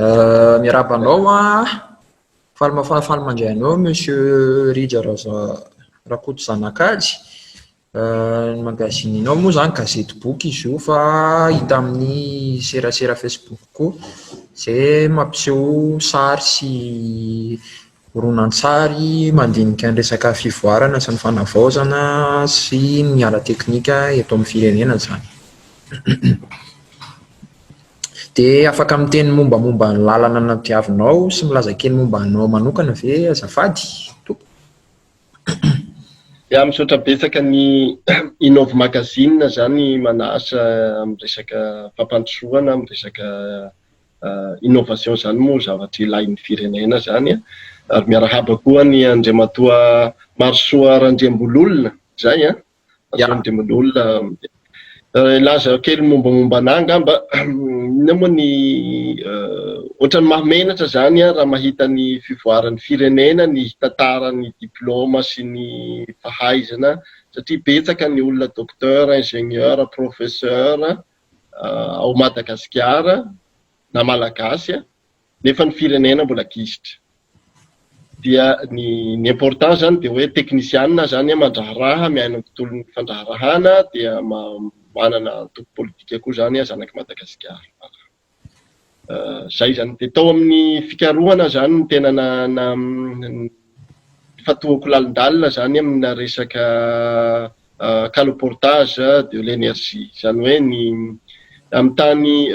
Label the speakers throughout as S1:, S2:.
S1: Miarahaba anao an! Faly faly mandray anao Monsieur Rija Rakotozanakajy. Ny magazine-nao moa izany gazety boky izy io fa hita amin'ny serasera Facebook koa, izay mampiseho sary sy horonantsary mandinika ny resaka fivoarana sy ny fanavaozana sy ny ara-teknika eto amin'ny firenena izany. Dia afaka miteny mombamomba ny lalana nodiavinao sy milaza kely momba anao manokana ve azafady tompoko?
S2: Ya, misaotra betsaka ny Innov Magazine zany manasa amin'ny resaka fampandrosoana, amin'ny resaka innovation zany moa zavatra ilain'ny firenena zany. Ary miarahaba koa ny Andriamatoa Marosoa Randriambololona, zay an? Andriambololona. Hilaza kely mombamomba anah angamba, inona moa ny ohatran'ny mahamenatra zany an raha mahita ny fivoaran'ny firenena, ny tantaran'ny diplaoma sy ny fahaizana satria betsaka ny olona docteur, ingénieur, professeur ao Madagasikara na malagasy nefa ny firenena mbola gisitra. Dia ny ny important zany dia hoe teknisianina zany mandraharaha, miaina ny tontolon'ny fandraharahana dia manana antoko politika koa zany zanak'i Madagasikara. Voilà. Zay zany. Dia tao amin'ny fikarohana zany no tena na na nifantohako lalindalina zany amina resaka caloportage de l'énergie, izany hoe ny amin'ny tany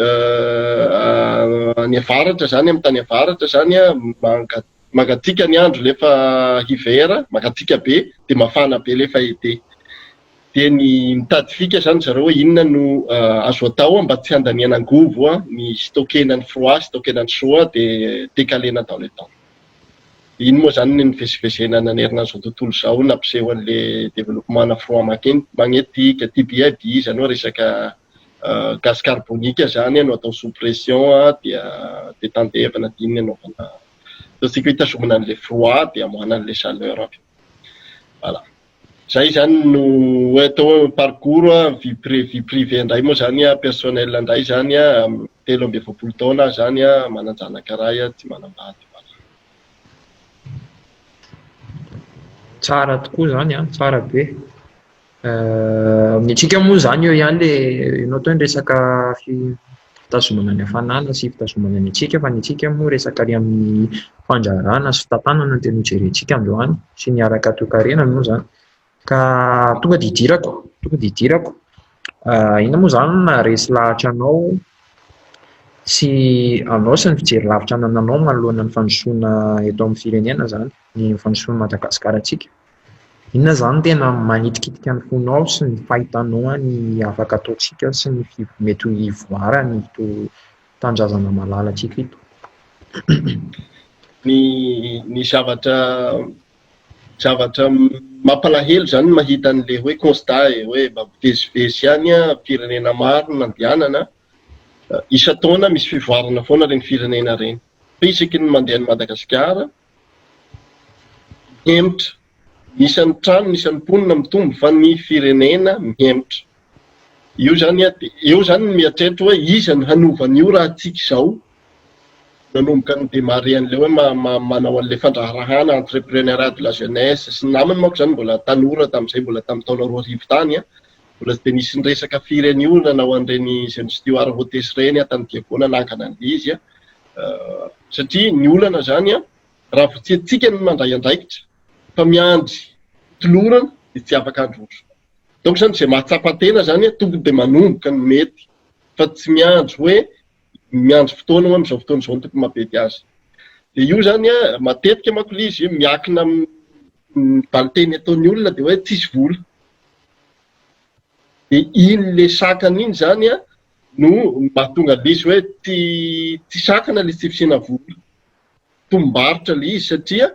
S2: any avaratra zany, amin'ny tany avaratra zany mangatsiaka ny andro lefa hiver, mangatsiaka be dia mafana be lefa été. Dia ny mitady fika zany zareo hoe inona no azo atao mba tsy handaniana angovo ny stockena ny froid, stockena ny chaud dia décalena dans le temps. Iny moa izany ny nivezivezena nanerana an'izao tontolo izao nampiseho an'le développement ana froid magnétique, TBIB, izany hoe resaka gaz carbonique izany no atao sous pression dia dia tandevana dia iny no anaovana ataontsika hoe itazomana an'le froid dia amoahana an'le chaleur avy eo. Voilà. Zay izany no hoe atao hoe parcours, vie vie privée indray moa izany, personnel indray izany, 43 taona aho izany, manan-janaka iray, tsy manambady. Voilà.
S1: Tsara tokoa izany an, tsara be. Ny antsika moa izany eo ihany ilay ianao teo niresaka fitazomana ny hafanana sy fitazomana ny hatsiaka fa ny antsika moa resaka ary amin'ny fandraharahana sy fitantanana no tena hojerentsika androany sy ny araka toekarena moa izany. Ka tonga dia idirako, tonga dia idirako. Inona moa izany no naharesy lahatra anao sy anao sy ny fijery lavitra anananao manoloana ny fandrosoana eto amin'ny firenena izany, ny fandrosoan'i Madagasikarantsika? Inona izany no tena manitikitika ny fonao sy ny fahitanao ny afaka ataontsika sy ny mety ho hivoaran'ito tanindrazana malalantsika ito?
S2: Ny ny zavatra zavatra mampalahelo izany ny mahita an'ilay hoe constat e, hoe mba mivezivezy ihany an, firenena maro no nandehanana, isan-taona misy fivoarana foana ireny firenena ireny. Fa isaky ny mandeha an'i Madagasikara, Mihemotra. Ny isan'ny trano, ny isan'ny mponina mitombo fa ny firenena mihemotra. Io izany dia eo izany ny mieritreritra hoe iza no hanova an'io raha tsika izao nanomboka ni-demarrer an'ilay hoe manao an'ilay fandraharahana entrepreneuriat de la jeunesse sy ny namany manko izany mbola tanora tamin'izay mbola tamin'ny taona 2000 tany an, mbola tsy dia nisy niresaka firy an'io nanao an'ireny jeune steward hôtesse ireny aho tany Diego nanangana an'ilay izy an, satria ny olana izany an, Raha vao tsy antsika ny mandray andraikitra fa miandry tolorana dia tsy afaka handroso. Donc zany izay mahatsapa tena zany tokony dia manomboka ny mety fa tsy miandry hoe miandry fotoana hoe amin'izao fotoana izao no tokony mampety azy. Dia io zany matetika manko ilay izy miankina amin'ny valinteny ataon'ny olona dia hoe tsisy vola. Dia iny le sakana iny zany no mahatonga an'ilay izy hoe tsy tsy sakana ilay tsy fisiana vola. Tombom-barotra ilay izy satria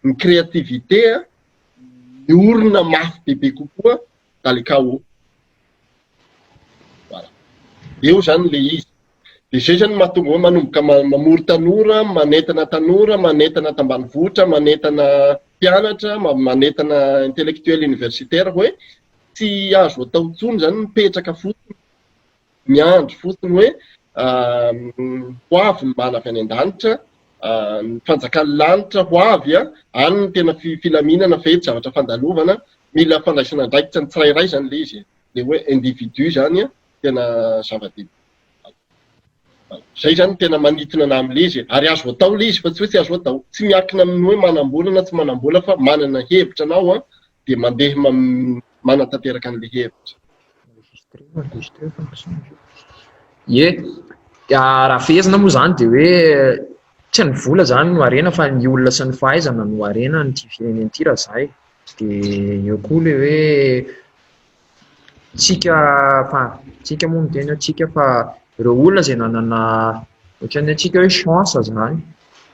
S2: ny créativité miorina mafy bebe kokoa dans les chaos. Voilà. Eo izany ilay izy. Dia izay izany no mahatonga hoe manomboka mamory tanora, manentana tanora, manentana tambanivohitra, manentana mpianatra, manentana intellectuel universitaire hoe tsy azo atao intsony izany mipetraka fotsiny, miandry fotsiny hoe. Ho avy ny mana avy any an-danitra, ny fanjakan'ny lanitra ho avy, any ny tena filaminana fa eto zavatra fandalovana, mila fandraisana andraikitra ny tsirairay izany ilay izy e, ilay hoe individu izany tena zava-dehibe. Izay izany no tena manintona anah amin'ilay izy e, ary azo atao ilay izy fa tsy hoe tsy azo atao, tsy miankina amin'ny hoe manam-bola na tsy manam-bola fa manana hevitra anao an, dia mandeha manatanteraka an'ilay hevitra.
S1: Ie, raha fehezina moa izany dia hoe tsy ny vola izany no harena fa ny olona sy ny fahaizana no harena an'ity firenena ity raha izaho e. Dia eo koa ilay hoe tsika fa tsika moa miteny hoe tsika fa ireo olona izay nanana ohatran'ny antsika hoe chance izany.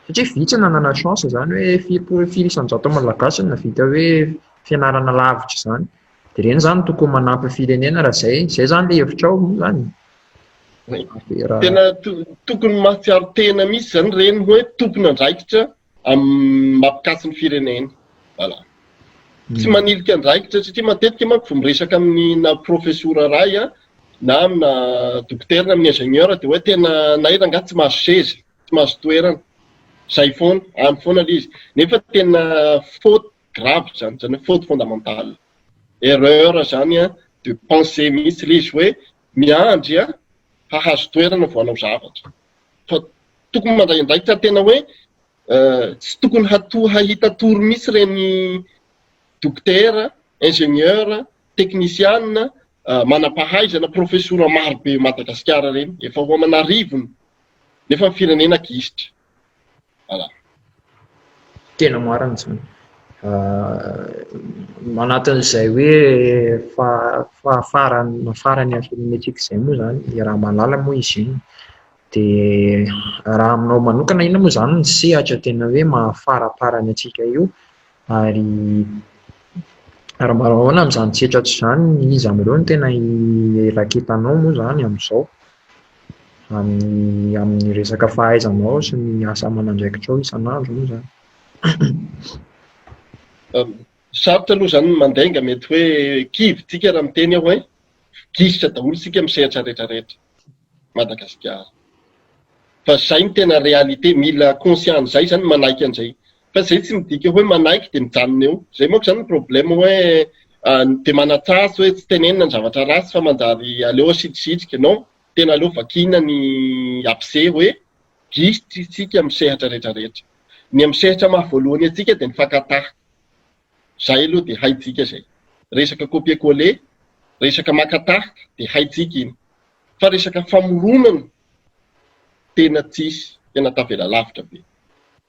S1: Satria vitsy ny nanana chance izany hoe firy firy isan-jato malagasy no nahavita hoe fianarana lavitra izany. Dia ireny izany no tokony manampy ny firenena raha izay. Izay izany ilay hevitrao moa izany?
S2: Tena tokony mahatsiaro tena mihitsy izany ireny hoe tompon'andraikitra amin'ny mampikatso ny firenena. Voilà. Tsy manilika andraikitra satria matetika manko vao miresaka amin'ny na profesora iray na amina dokotera na amin'ny ingénieur dia hoe tena nay rangahy tsy mahazo seza, tsy mahazo toerana. Zay foana, any foana ilay izy. Nefa tena faute grave zany, zany hoe faute fondamentale. Erreur zany de pensée mihitsy ilay izy hoe miandry hahazo toerana vao hanao zavatra. Fa tokony mandray andraikitra tena hoe tsy tokony hato hahita tory mihitsy ireny dokotera, ingénieur, teknisiana, manam-pahaizana, profesora maro be Madagasikara ireny, efa ho aman'arivony, nefa ny firenena gisitra. Voilà.
S1: Tena marina izany. Anatin'izay hoe fahafarany farany amin'ny firenentsika izay moa izany, iaraha-mahalala moa izy iny. Dia raha aminao manokana inona moa izany ny sehatra tena hoe mahafaraparany antsika io? Ary raha mba ahoana amin'izany sehatra izany, iza amin'ireo no tena iraketanao moa izany amin'izao? Amin'ny amin'ny resaka fahaizanao sy ny asa aman'andraikitrao isan'andro moa izany.
S2: Sarotra aloha izany ny mandainga, mety hoe kivy tsika raha miteny aho hoe gisitra daholo isika amin'ny sehatra rehetra rehetra. Madagasikara. Fa zay no tena réalité, mila conscient an'izay zany, manaiky an'izay. Fa zay tsy midika hoe manaiky dia mijanona eo. Zay manko zany ny problème hoe dia manatsatsy hoe tsy tenenina ny zavatra ratsy fa manjary aleo asitrisitrika. Non, tena aleo vakiana ny abcès hoe gisitra isika amin'ny sehatra rehetra rehetra. Ny amin'ny sehatra maha voalohany antsika dia ny fakan-tahaka. Zay aloha dia haintsika zay. Resaka copier coller, resaka maka tahaka dia haintsika iny. Fa resaka famoronana tena tsisy, tena tavela lavitra be.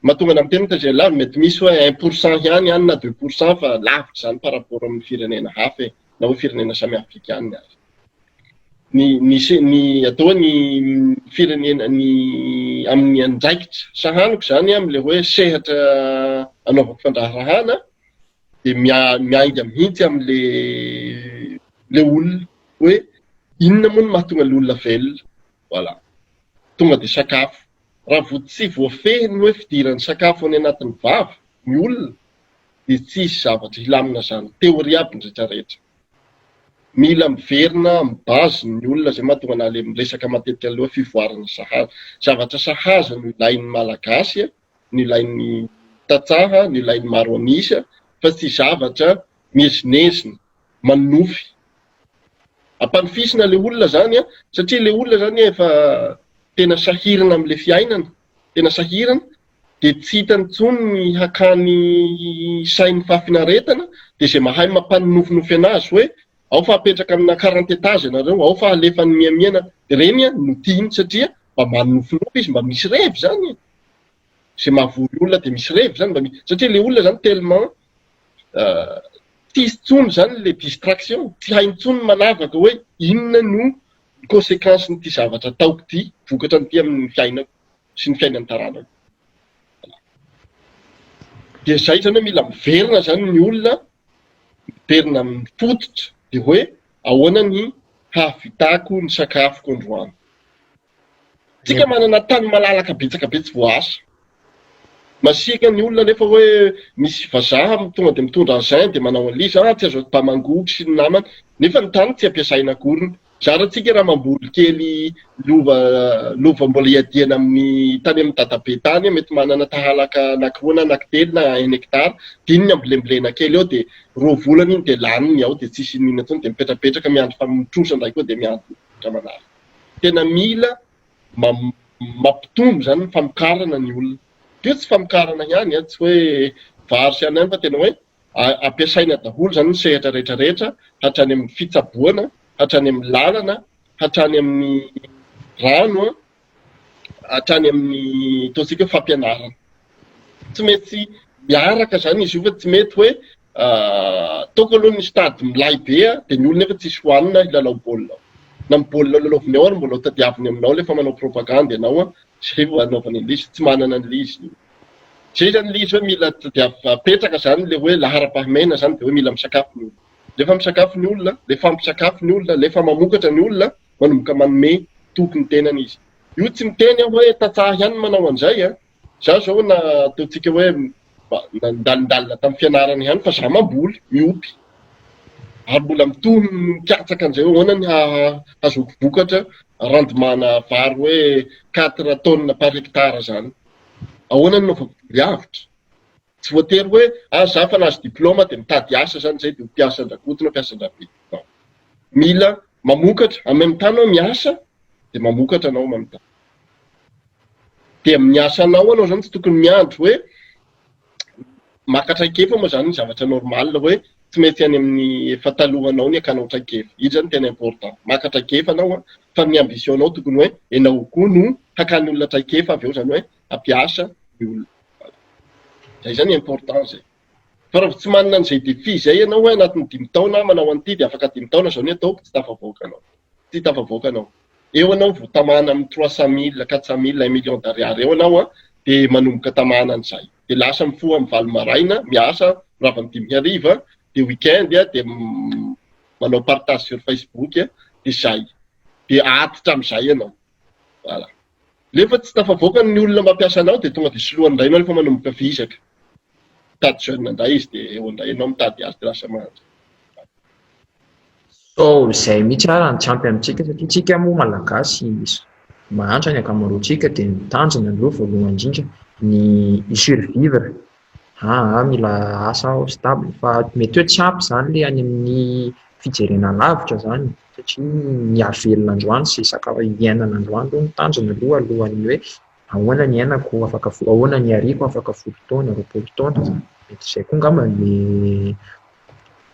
S2: Mahatonga anah miteny tgl mety misy hoe 1% ihany any na 2% fa lavitra izany par rapport amin'ny firenena hafa e, na hoe firenena samy afrikana ary. Ny ny ny atao hoe ny firenena ny amin'ny andraikitra sahaniko izany amin'ilay hoe sehatra anaovako fandraharahana dia miainga mihitsy amin'le le olona hoe inona moa no mahatonga le olona velona, voilà, tonga dia sakafo, raha vao tsy voafehy ny hoe fidiran'ny sakafo any anatin'ny vava ny olona dia tsy hisy zavatra hilamina izany, théorie aby ny rehetra rehetra. Mila miverina amin'ny base ny olona, izay mahatonga anah le miresaka matetika an'le hoe fivoarana sahaza. Zavatra sahaza no ilain'ny Malagasy, no ilain'ny tantsaha, no ilain'ny maro an'isa fa tsy zavatra miezinezina, manonofy. Ampanofisina le olona zany an, satria le olona zany efa tena sahirana amin'le fiainana, tena sahirana dia tsy hitany intsony ny hakany sain'ny fahafinaretana dia izay mahay mampanonofinofy anazy hoe ao fa apetraka amina quarante étage ianareo, ao fa alefa any miamiana, dia ireny no tiany satria mba manonofinofy izy, mba misy revy zany e, izay mahavory olona dia misy revy zany, mba misy, satria le olona zany tellement tsisy intsony zany le distraction, tsy hainy intsony ny manavaka hoe inona no consequence-n'ity zavatra ataoko ity, vokatra an'ity amin'ny fiainako. sy ny fiainan'ny taranany. Dia izay izany hoe mila miverina izany ny olona, miverina amin'ny fototra, dia hoe ahoana ny hahavitako ny sakafoko androany. Tsika manana tany malalaka betsaka be tsy voaasa. Masiaka ny olona nefa hoe misy vazaha tonga dia mitondra engin dia manao an'ilay izy, ah tsy azo Bamangoky sy ny namany, nefa ny tany tsy ampiasaina akoriny. Zara antsika raha mamboly kely lova lova mbola iadiana amin'ny tany amin'ny dadabe tany, mety manana tahalaka anankiroa na anankitelo na un hectare, dia iny ny ambolembolena kely eo dia 2 volana iny dia laniny ao, dia tsisy inona intsony, dia mipetrapetraka miandry fa mitrosa indray koa dia miandry manaraka. Tena mila mampitombo zany ny famokarana ny olona. Io tsy famokarana ihany a, tsy hoe vary sy anana, fa tena hoe ampiasaina daholo zany ny sehatra rehetrarehetra, hatrany amin'ny fitsaboana, hatrany amin'ny lalana, hatrany amin'ny rano a, hatrany amin'ny ataontsika hoe fampianarana. Tsy maintsy miaraka zany izy io, fa tsy mety hoe ataoko aloha ny stade milay be a, dia ny olona efa tsisy hohanina hilalao baolina ao. Na ny baolina lalaoviny ao ary mbola ho tadiaviny aminao rehefa manao propagande ianao a, zay vao hanaovany an'ilay izy, tsy manana an'ilay izy. Zay zany ilay izy hoe mila tadiavina apetraka zany le hoe laharam-pahamehana zany, dia hoe mila misakafo ny olona. Rehefa misakafo ny olona, rehefa misakafo ny olona, rehefa mamokatra ny olona, manomboka manome toky ny tenany izy. Io tsy miteny aho hoe tantsaha ihany no manao an'izay a. Za zao na ataontsika hoe nandalindalina tamin'ny fianarana ihany, fa za mamboly, miompy. Ary mbola mitohy mikatsaka an'izay hoe ahoana ny hahazoako vokatra rendement-na vary hoe 4 tonnes par hectare zany. Ahoana ny anaovako voly avotra? Tsy voatery hoe ah, za fa nahazo diplôme dia mitady asa zany zay, dia ho mpiasa an-dRakoto na mpiasa an-dRabe. Non. Mila mamokatra, en même temps anao miasa dia mamokatra anao en même temps. Dia amin'ny asanao anao zany tsy tokony miandry hoe maka traikefa moa zany, ny zavatra normal hoe tsy maintsy any amin'ny efa talohanao ny akanao traikefa. Io zany tena important. Maka traikefa anao a, fa ny ambition nao tokony hoe ianao koa no hakany olona traikefa avy eo, zany hoe hampiasa ny olona. Zay zany important zay. Fa raha vao tsy manana an'izay défi zay ianao hoe anatin'ny 5 taona manao an'ity dia afaka 5 taona zao ny ataoko, tsy tafavoaka anao. Tsy tafavoaka anao. Eo anao vao tamana amin'ny 300 000, 400 000, 1 million d'ariary eo anao a, dia manomboka tamana an'izay. Dia lasa mifoha amin'ny 8 maraina, miasa, mirava amin'ny 5 hariva, dia weekend a, dia manao partage sur Facebook a, dia zay. Dia atitra amin'izay ianao. Voilà. Nefa tsy tafavoaka ny olona mampiasa anao, dia tonga dia soloany indray anao rehefa manomboka vizaka. Mitady jeune indray izy, dia eo indray ianao mitady azy, dia lasa mandry.
S1: Sao izay mihitsy ary no tsy ampy amintsika, satria tsika moa Malagasy mahantra ny ankamaroantsika, dia ny tanjona aloha voalohany indrindra ny hi-survivre. Ah, mila asa aho stable, fa mety hoe tsy ampy izany ilay any amin'ny fijerena lavitra izany, satria ny havelona androany sy sakafo iainana androany aloha ny tanjona aloha, alohan'ny hoe ahoana ny iainako afaka, ahoana ny hariako afaka 10 taona, 20 taona. Mety izay koa angamba le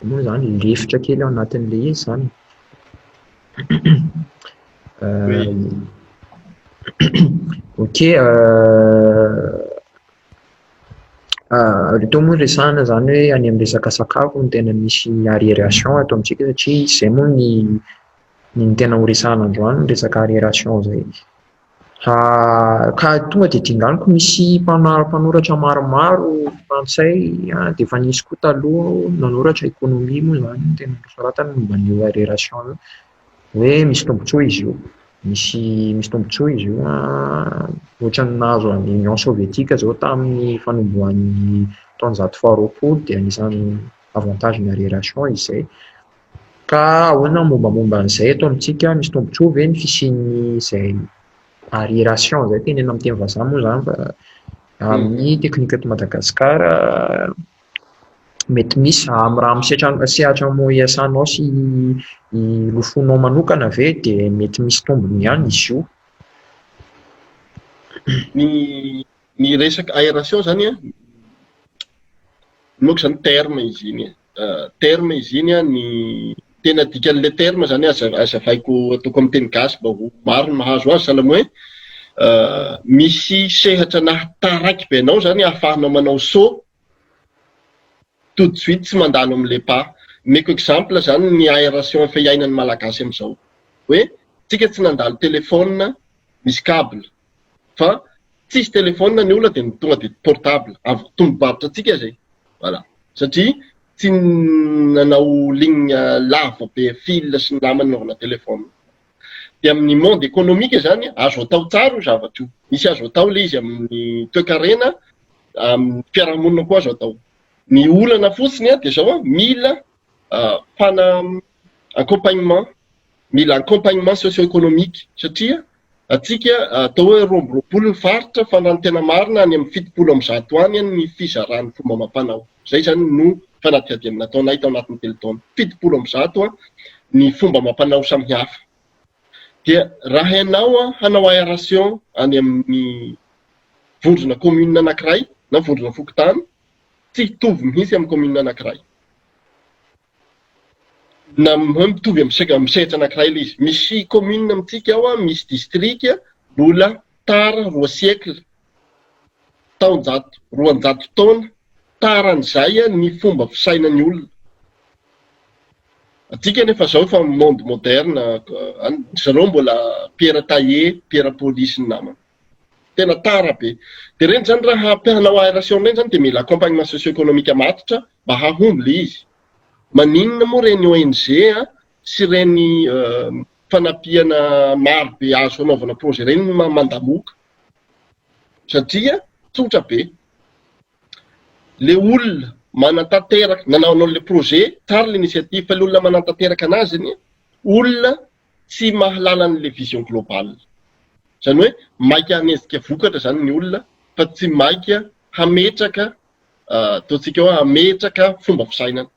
S1: moa izany lefitra kely ao anatin'ilay izy izany. Ok, teo moa resahana izany hoe any amin'ny resaka sakafo no tena misy arriération ato amintsika, satria izay moa ny tena ho resahana androany, ny resaka arriération izay. Ka tonga dia dinganiko misy mpanoratra maromaro frantsay dia efa nisy koa taloha nanoratra économie moa izany no tena nosoratany momba an'io arriération io, hoe misy tombontsoa izy io, misy tombontsoa izy io, ohatran'ny nahazo an'ny Union soviétique izao tamin'ny fanombohan'ny taonjato faha-20, dia anisan'ny avantage ny arriération izay. Ka ahoana mombamomba an'izay eto amintsika? Misy tombontsoa ve ny fisian'izay arriération izay, tenena amin'ny teny vazaha moa izany, fa amin'ny teknika eto Madagasikara mety misy raha amin'ny sehatra moa iasanao sy ilofonao manokana ve dia mety misy tombony ihany izy io?
S2: Ny resaka aération zany a, inoako zany terme izy iny e. Terme izy iny a, ny tena dikan'le terme zany azavaiko ataoko amin'ny teny gasy mba ho maro ny mahazo azy, sahala hoe misy sehatra nahataraiky be anao zany ahafahanao manao saut tout de suite tsy mandalo amin'le pas. Omeko exemple zany ny aération efa iainan'ny Malagasy amin'izao. Hoe tsika tsy nandalo téléphone misy câble, fa tsisy téléphone ny olona dia tonga dia portable. Avy tombobarotra antsika zay. Voilà. Satria tsy nanao ligne lava be fil sy ny namany nanaovana téléphone. Dia amin'ny monde économique zany azo atao tsara io zavatra io. Misy azo atao ilay izy amin'ny toekarena, amin'ny fiarahamonina koa azo atao. Ny olana fotsiny a dia zao a, mila fana accompagnement. Mila accompagnement socio-économique satria antsika atao hoe 22 ny faritra fa raha ny tena marina any amin'ny 170 any ny fizaran'ny fomba amam-panao. Izay izany no fanadihadiana nataonay tao anatin'ny 3 taona. 170 ny fomba amam-panao samihafa. Dia raha ianao hanao aération any amin'ny vondrona commune anankiray na vondrona fokontany, tsy hitovy mihitsy amin'ny commune anankiray. Na hoe mitovy amin'ny sehatra anankiray ilay izy. Misy commune amintsika ao, misy district mbola tara 2 siècle, taonjato, 200 taona taran'izay ny fomba fisainan'ny olona. Antsika nefa zao efa monde moderne, zareo mbola pierre taillée, pierre polie sy ny namany. Tena tara be. Dia ireny zany raha hanao aération ireny zany dia mila accompagnement socio-économique matotra mba hahomby ilay izy. Maninona moa ireny ONG sy ireny fanampiana maro be azo hanaovana projet ireny mandamoka? Satria tsotra be. Le olona manatanteraka, nanao an'ilay projet, tsara ilay initiative, fa le olona manatanteraka anazy anie, olona tsy mahalala an'ilay vision globale. Izany hoe maika hanenjika vokatra izany ny olona fa tsy maika hametraka, ataontsika hoe hametraka fomba fisainana.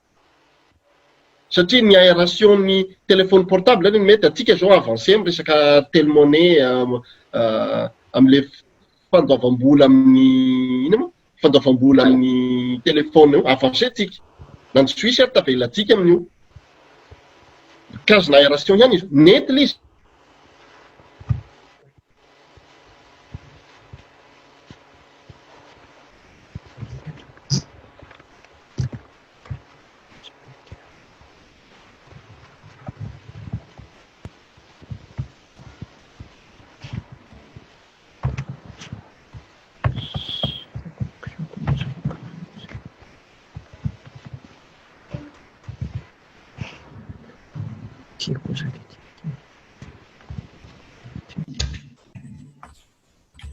S2: Satria ny aération ny téléphone portable anie mety, antsika izao avancé amin'ny resaka télémonnaie, amin'ilay fandoavam-bola amin'ny inona moa? Fandoavam-bola amin'ny téléphone io, avancé tsika. Na ny Suisse ary tavela antsika amin'io. Mikazona aération ihany izy, nety ilay izy.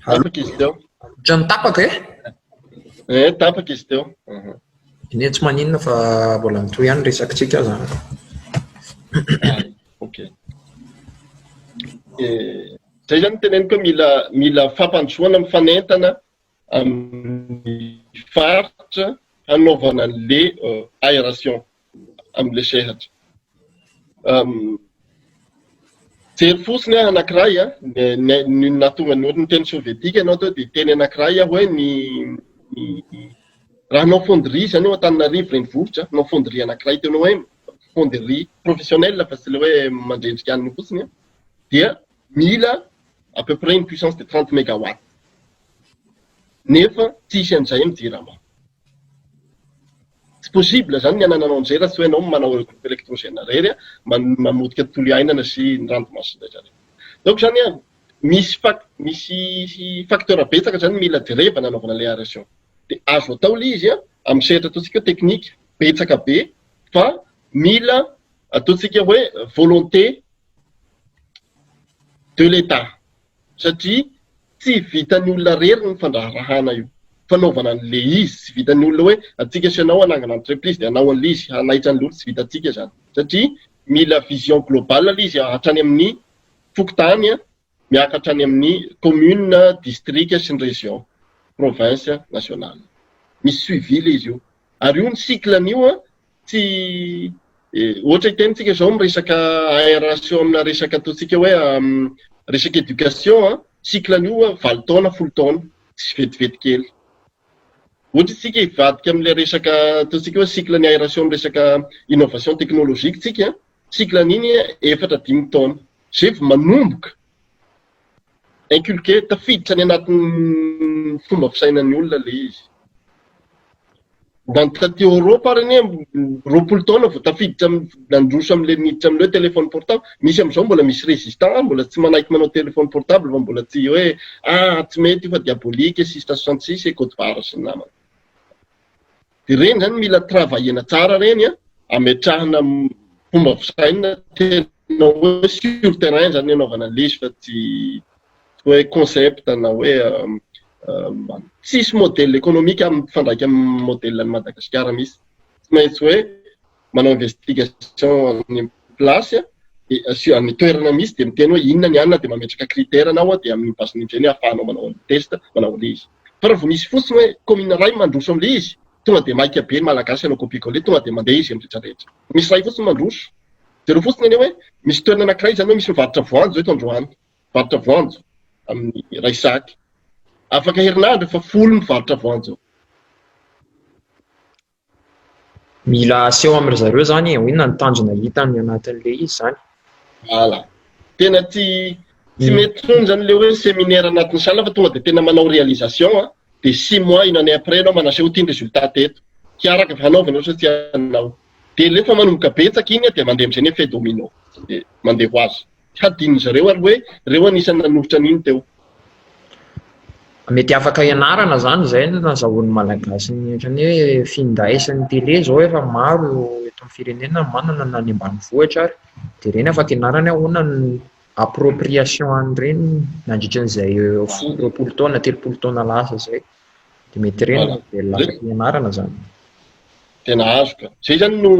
S2: Tapaka izy teo.
S1: Ohatran'ny tapaka e?
S2: Eh, tapaka izy teo.
S1: Eny tsy maninona fa mbola mitohy ihany resakitsika aza.
S2: Ok. Zay zany teneniko hoe mila mila fampandrosoana mifanentana amin'ny faritra hanaovana an'le aération amin'le sehatra. Jery fotsiny aho anankiray a, ny nahatonga ny ohatry ny teny sovietika ianao teo dia teny anankiray aho hoe ny raha hanao fonderie zany eo Antananarivo renivohitra, hanao fonderie anankiray tena hoe fonderie professionnelle fa tsy le hoe mandrendrika aniny fotsiny a, dia mila à peu près une puissance de 30 mégawatts. Nefa tsisy an'izay amin'ny Jirama. Tsy possible zany ny hanananao an'izay raha tsy hoe ianao manao groupe électrogène irery mamotika tontolo iainana sy ny ranomasina rehetra rehetra. Donc zany an, misy fac- misy facteur betsaka zany mila jerevana hanaovana ilay aération. Dia azo atao ilay izy an, amin'ny sehatra ataontsika hoe technique betsaka be fa mila ataontsika hoe volonté de l'Etat satria tsy vitan'ny olona irery ny fandraharahana io fanaovana an'le izy, tsy vitan'ny olona hoe antsika sy ianao hanangana entreprise dia hanao an'le izy, hanaitra an'le olona, tsy vitantsika izany satria mila vision globale le izy hatrany amin'ny fokontany miakatra any amin'ny commune, district sy ny région, province, nationale. Misy suivi le izy io ary io ny cycle-n'io tsy ohatra hiteny tsika zao miresaka aération amina resaka ataontsika hoe resaka éducation an, cycle an'io 8 taona 10 taona, tsy vetivety kely. Ohatra isika hivadika amin'ilay resaka ataontsika hoe cycle ny aération amin'ny resaka innovation technologique tsika, cycle an'iny 4 5 taona. Zay vao manomboka inculquer, tafiditra any anatin'ny fomba fisainan'ny olona ilay izy. Na ny taty Eoropa ary anie 20 taona vao tafiditra nandroso amin'ilay niditra amin'ilay hoe téléphone portable. Misy amin'izao mbola misy résistant, mbola tsy manaiky manao téléphone portable fa mbola tsy hoe ah tsy mety io fa diabolique 666 et code barre sy ny namany. Dia ireny izany mila travailler-na tsara ireny an, ametrahana fomba fisainana tena hoe sur terrain izany ny anaovana an'ilay izy fa tsy hoe concept na hoe tsisy modèle économique mifandraika amin'ny modèle an'i Madagasikara mihitsy. Tsy maintsy hoe manao investigation any place. Dia ny toerana misy dia miteny hoe inona ny anona dia mametraka critère anao dia amin'ny base n'iny ny ahafahanao manao an'ilay test, manao an'ilay izy. Fa raha vao misy fotsiny hoe commune iray mandroso amin'ilay izy, tonga dia maika be ny Malagasy hanao copier coller, tonga dia mandeha izy amin'ny rehetra rehetra. Misy iray fotsiny mandroso. Jereo fotsiny anie hoe misy toerana anankiray izany hoe misy mivarotra voanjo eto androany. Mivarotra voanjo amin'ny iray sac. Afaka herinandro efa folo mivarotra voanjo eo.
S1: Mila aseho amin-dry zareo izany e, inona ny tanjona hitany anatin'ilay izy izany.
S2: Voilà. Tena tsy tsy mety intsony izany ilay hoe séminaire anatin'ny salle fa tonga dia tena manao réalisation an, dia six mois, une année après ianao manaseho ity ny résultat teto. Hiaraka ve hanaovana io sa tsy hanao. Dia rehefa manomboka betsaka iny dia mandeha amin'izay ny effet domino. Dia mandeha ho azy. Hadinon'ny zareo ary hoe reo anisan'ny nanolotra an'iny teo.
S1: Mety afaka ianarana zany izay no nazahoan'ny Malagasy ny ohatran'ny hoe finday sy ny télé izao efa maro eto amin'ny firenena ny manana na any ambanivohitra ary. Dia ireny afaka ianarana hoe ahoana ny appropriation an'ireny nandritra an'izay folo, 20 taona, 30 taona lasa izay. Dia mety ireny no modèle afaka ianarana izany.
S2: Tena azo ka. Izay izany no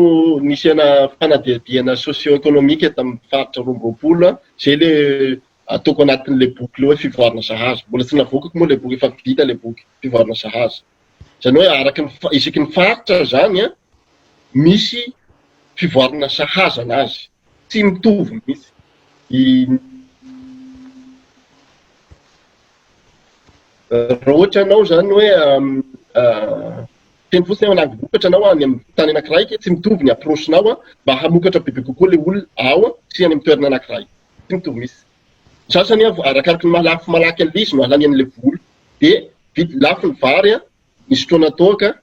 S2: nisiana fanadihadihana socio-économique tamin'ny faritra 22, izay ilay ataoko anatin'ilay boky ilay hoe fivoarana sahaza. Mbola tsy navoakako moa ilay boky, efa vita ilay boky, fivoarana sahaza. Izany hoe araka ny isaky ny faritra izany an, misy fivoarana sahaza anazy. Tsy mitovy mihitsy. Raha ohatra ianao izany hoe teny fotsiny hoe manangom-bokatra ianao any amin'ny tany anankiray, tsy mitovy ny approche-nao mba hamokatra bebe kokoa ilay olona ao sy any amin'ny toerana anankiray. Tsy mitovy mihitsy. Ny sasany arakaraky ny maha lafo malaky an'ilay izy no ahalany an'ilay vola. Dia vidy lafo ny vary, ny sotroana toaka,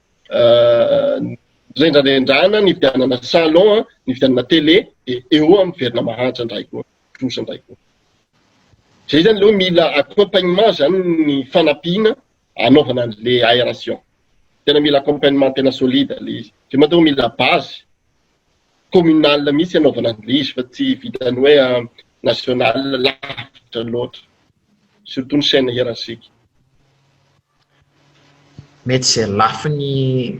S2: ny rendrarendrana, ny hividianana salon, ny hividianana télé, dia eo miverina mahantra indray koa. trosa indray koa. Zay zany le hoe mila accompagnement zany ny fanampiana anaovana an'le aération. Tena mila accompagnement tena solide le izy. Zay mahatonga mila base communale mihitsy anaovana an'le izy fa tsy vitan'ny hoe national lavitra loatra. Surtout ny chaîne hiérarchique.
S1: Mety izay lafiny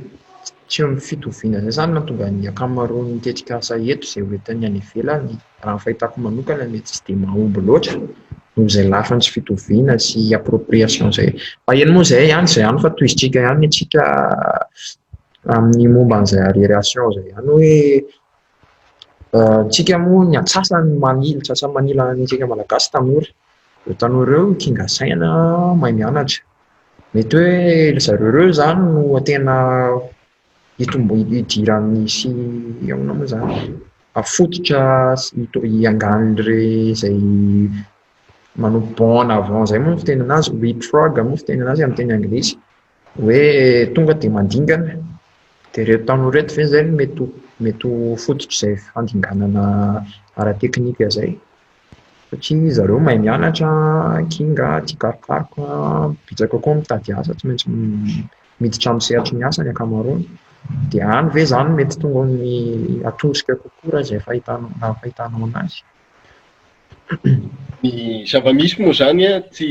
S1: tsy fitoviana izay izany no mahatonga ny ankamaroan'ny tetikasa eto izay ho entin'ny any ivelany, raha ny fahitako manokana mety tsy dia mahomby loatra noho izay lafiny tsy fitoviana sy appropriation izay. Fa eny moa izay ihany izay ihany fa tohizintsika ihany ny antsika amin'ny momba an'izay arriération izay ihany hoe antsika moa ny antsasany manila, antsasany manila ny antsika malagasy tanora. Ireo tanora ireo kinga saina, mahay mianatra. Mety hoe ry zareo ireo izany no tena hitombo hidiran'ny sy ahoana moa izany, fototra sy hiangan'ireo izay manao bond en avant izay moa ny fitenenana azy, leapfrog moa ny fitenenana azy amin'ny teny anglisy. Hoe tonga dia mandingana. Dia ireto tanora ireto ve izay no mety ho mety ho fototr'izay fandinganana ara-teknika izay? Satria zareo mahay mianatra, kinga, tia karokaroka, betsaka koa mitady asa, tsy maintsy miditra amin'ny sehatry ny asa ny ankamaroany. Dia any ve izany mety tonga amin'ny atosika kokoa raha izay fahitana raha ny fahitanao an'azy?
S2: Ny zava-misy moa izany an, tsy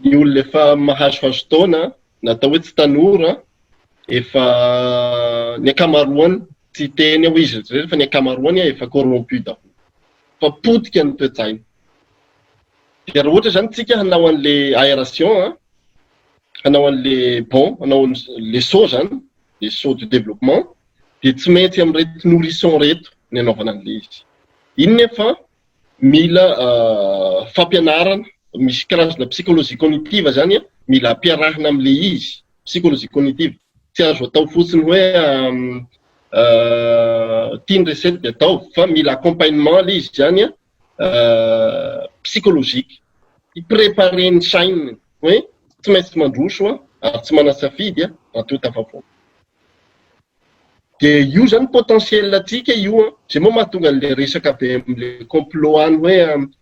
S2: ny olona efa mahazohazo taona, na atao hoe tsy tanora, efa ny ankamaroany, tsy hiteny aho hoe izy irery fa ny ankamaroany efa corrompu daholo. Fa potika ny toe-tsaina. Dia raha ohatra izany tsika hanao an'le aération an, hanao an'le bon, hanao le saut izany, le saut du développement, dia tsy maintsy amin'ireto nourrisson ireto ny anaovana an'le izy. Iny nefa mila fampianarana, misy karazana psychologie cognitive izany an, mila ampiarahina amin'le izy, psychologie cognitive. Tsy azo atao fotsiny hoe ity ny recette dia ataovy fa mila accompagnement le izy izany an, psychologique. Hi-préparer ny sainy hoe tsy maintsy mandroso aho ary tsy manan-tsafidy aho raha toa tafavoaka. Dia io izany potentiel antsika io an, izay moa mahatonga an'ilay resaka be amin'ilay complot any hoe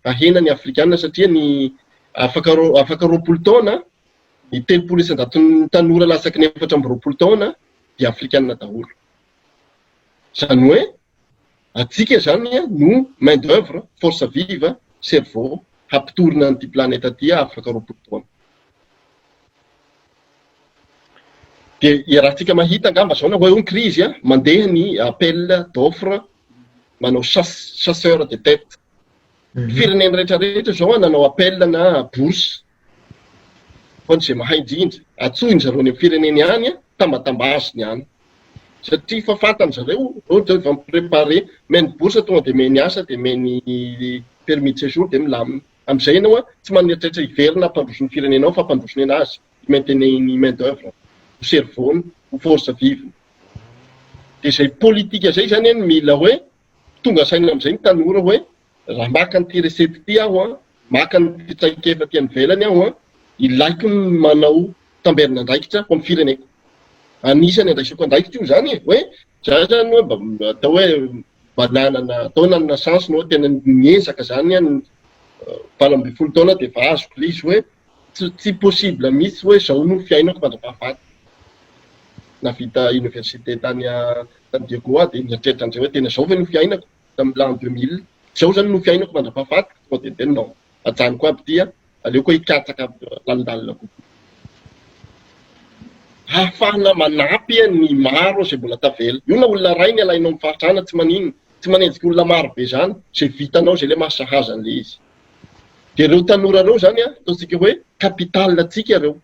S2: ahena ny afrikana satria ny afaka afaka 20 taona ny 30 isan-jaton'ny tanora latsaky ny 24 taona dia afrikana daholo. Izany hoe antsika izany no main d'oeuvre, force vive, cerveau hampitorina an'ity planète ity afaka 20 taona. Dia iarahantsika mahita angamba izao na hoe eo ny crise, mandeha ny appel d'offre. Manao chasse, chasseur de tête. Firenena rehetra rehetra zao nanao appel na bourse ho an'izay mahay indrindra. Antsoin zareo any amin'ny fireneny any, tambatambaziny any. Satria efa fantany zareo, reo zao efa mi-préparer, meny bourse tonga de meny asa de meny permis de séjour de milamina. Amin'izay ianao tsy maneritreritra hiverina hampandroso ny firenenao fa hampandroso ny anazy, hi-maintenir ny main d'oeuvre, ho cerveau-ny, ho force vive-ny. Dia izay politika izay izany no mila hoe tonga saina amin'izay ny tanora hoe raha maka an'ity recette ity aho an, maka an'ity traikefa aty ivelany aho an, ilaiko ny manao tamberin'andraikitra ho amin'ny fireneko. Anisany andraisako andraikitra io izany e, hoe za zany hoe mba atao hoe mba nanana, atao hoe nanana chance ny hoe tena niezaka izany an, 18 taona dia efa azoko ilay izy hoe tsy possible mihitsy hoe izao no fiainako mandra-pahafaty. Navita université tany San Diego aho dia nieritreritra an'izay hoe tena izao ve no fiainako tamin'ny l'an 2000, izao izany no fiainako mandra-pahafaty, tonga dia niteny non, ajanoko aby ity an, aleoko hoe hikatsaka lalindalina kokoa. Hahafahana manampy ny maro izay mbola tavela. Io na olona iray ny alainao amin'ny fahantrana tsy maninona, tsy manenjika olona maro be izany, izay vitanao izay ilay mahasahaza an'ilay izy. Dia ireo tanora ireo izany an, ataontsika hoe capital antsika ireo.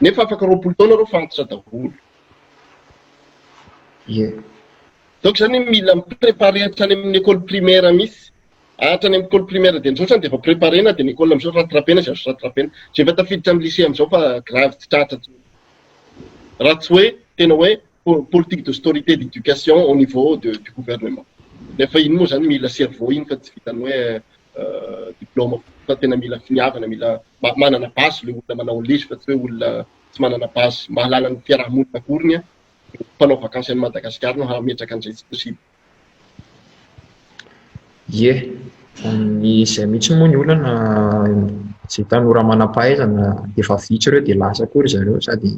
S2: Nefa afaka 20 taona ireo fantatra daholo.
S1: Ie.
S2: Donc izany mila mi-préparer hatrany amin'ny école primaire mihitsy. Hatrany amin'ny école primaire dia amin'izao zany dia efa préparer-na dia ny école amin'izao rattraper-na izay azo rattraper-na. Izay efa tafiditra amin'ny lycée amin'izao fa grave tsy tratra intsony. Raha tsy hoe tena hoe politique d'austérité d'éducation au niveau de, du gouvernement. Nefa iny moa zany mila cerveau iny fa tsy vitan'ny hoe diplôme fa tena mila finiavana, mila manana base le olona manao an'ilay izy fa tsy hoe olona tsy manana base mahalala ny fiaraha-monina akoriny an, mpanao vakansy any Madagasikara no hametraka an'izay tsy possible.
S1: Ie, izay mihitsy moa ny olana, izay tanora manam-pahaizana efa vitsy ireo dia lasa koa ry zareo sady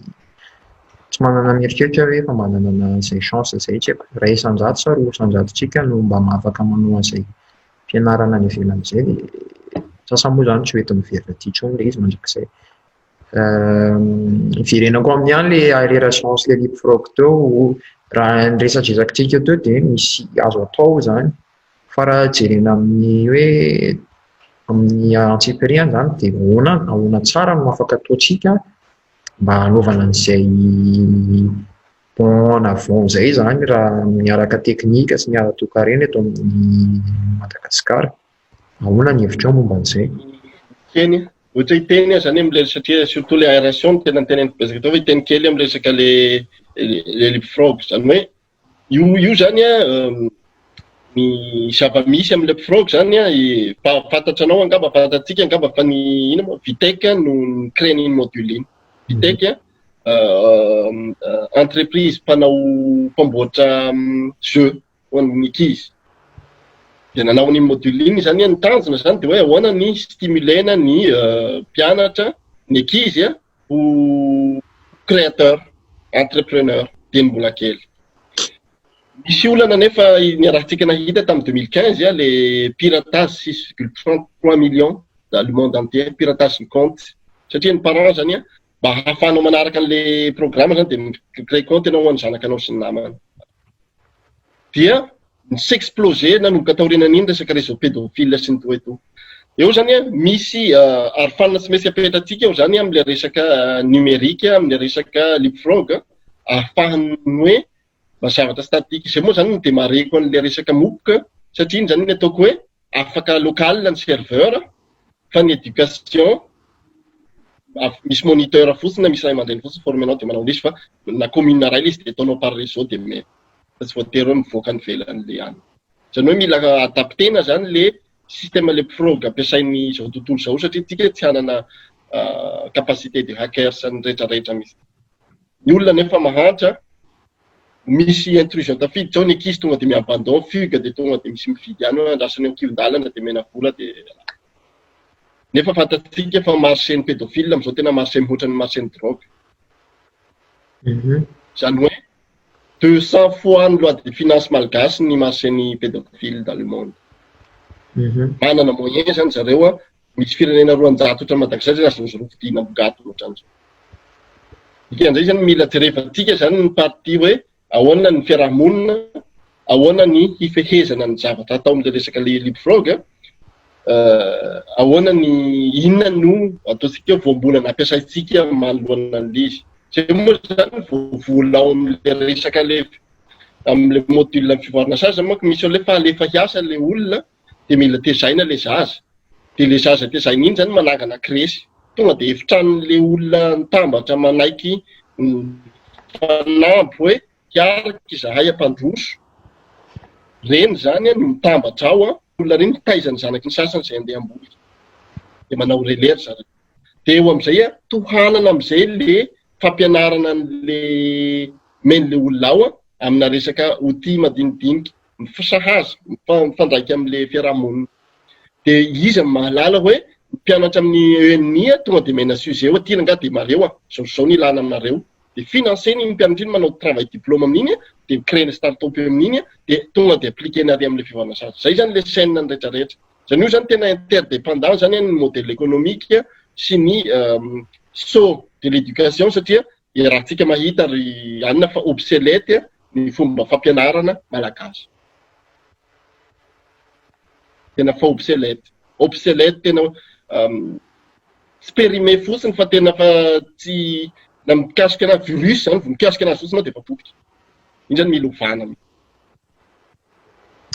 S1: tsy manana mieritreritra hoe efa mba nanana an'izay chance izay tsy haiko, iray isan-jato sa roa isan-jatontsika no mba afaka manao an'izay fianarana any ivelany izay dia sasany moa izany tsy ho enti miverina aty intsony ilay izy mandrakizay. Hiverenako amin'ny ihany ilay aération sy ilay leapfrog teo, raha ny resadresakitsika teo dia misy azo atao izany fa raha jerena amin'ny hoe amin'ny antsipiriany izany dia ahoana ahoana tsara no afaka ataontsika mba hanaovana an'izay bond en avant izay izany raha miaraka teknika sy ny ara-toekarena eto amin'ny Madagasikara. Ahoana ny hevitrao momba an'izay?
S2: Hiteny, ohatra hiteny aho zany am'le satria surtout le aération no tena niteneniko betsaka teo fa hiteny kely amin'ny resaka le le leapfrog zany hoe io zany an ny zava-misy amin'ny leapfrog zany an fantatra anao angamba, fantatsika angamba fa ny ino moa Vitec no ni-créer an'iny module iny. Vitec entreprise mpanao mpamboatra jeu ho an'ny ankizy. Dia nanao an'iny module iny zany ny tanjona zany dia hoe ahoana ny stimulena ny mpianatra, ny ankizy ho créateur, entrepreneur dieny mbola kely. Misy olana nefa niarahantsika nahita tamin'ny 2015 le piratage 6,33 millions dans le monde entier, piratage ny compte satria ny parents zany mba hahafahanao manaraka an'le programme zany dia mi-créer compte ianao ho an'ny zanakanao sy ny namana. Dia ni-s'exploser nanomboka taorianan'iny resaka réseau pédophile sy ny tout et tout. Eo zany misy arofanina tsy maintsy apetratsika eo zany amin'le resaka numérique, amin'le resaka leapfrog ahafahany hoe mba zavatra statique. Izay moa zany no démarrer-ko an'le resaka MOOC satria iny zany ny ataoko hoe afaka local ny serveur fa ny éducation misy moniteur fotsiny na misy ray aman-dreny fotsiny former-nao dia manao an'izy fa na commune iray ilay izy dia ataonao par réseau dia mety fa tsy voatery hoe mivoaka any ivelan'le any. Izany hoe mila adaptena zany le système leapfrog ampiasain'izao tontolo izao satria tsika tsy hanana capacité de hackers ny rehetrarehetra mihitsy. Ny olona nefa mahantra, misy intrusion tafiditra ao, ny ankizy tonga dia mi-abandon, fugue dia tonga dia misy mividy ihany hoe andrasana eo an-kihon-dalana dia omena vola dia nefa fantatsika fa marché ny pédophile amin'izao tena marché mihoatra ny marché ny drogue. Izany hoe 200 fois ny loi de finance malgache ny marché ny pédophile dans le monde. Manana moyen zany zareo a, misy firenena 200 ohatran'i Madagasikara zany azon'izy ireo vidiana ambongadiny ohatran'izao. Dikan'izay zany mila jerevantsika zany ny partie hoe ahoana ny fiarahamonina, Ahoana ny hifehezana ny zavatra atao amin'ilay resaka le leapfrog? Ahoana ny inona no ataontsika hoe voambolana ampiasaintsika manoloana an'ilay izy? Izay moa izany voavola ao amin'ilay resaka le amin'ilay module ny fivoarana zaza manko misy an'ilay fa alefa hiasa ilay olona dia mila tezaina ilay zaza. Dia ilay zaza tezaina iny izany manangana crèche. Tonga dia efitranon'ilay olona mitambatra manaiky mifanamby hoe hiaraka izahay hampandroso. Ireny izany no mitambatra ao an, olona ireny mitaiza ny zanaky ny sasany izay andeha hamboly. Dia manao relais ry zareo. Dia eo amin'izay an, tohanana amin'izay ilay fampianarana an'ilay omen'ilay olona ao an, amina resaka outil madinidinika, sahaza, mifandraika amin'ilay fiaraha-monina. Dia iza no mahalala hoe ny mpianatra amin'ny ENI tonga dia omena sujet hoe ity rangahy dia mareo an, izao sy izao no ilana aminareo. Dia financer-ny iny mpianatra iny manao travail diplôme amin'iny dia mi-créer ny start-up amin'iny dia tonga dia appliquer-ny ary amin'ilay fiovana sazy. Izay izany ilay chaîne ny rehetra rehetra. Izany io izany tena interdépendant izany ny modèle économique sy ny saut de l'éducation satria iarahantsika mahita ry anona fa obsolète ny fomba fampianarana malagasy. Tena fa obsolète. Obsolète tena tsy périmé fotsiny fa tena fa tsy na mikasika anazy virus zany vao mikasika anazy fotsiny dia efa potika. Iny zany mila ovana mihitsy.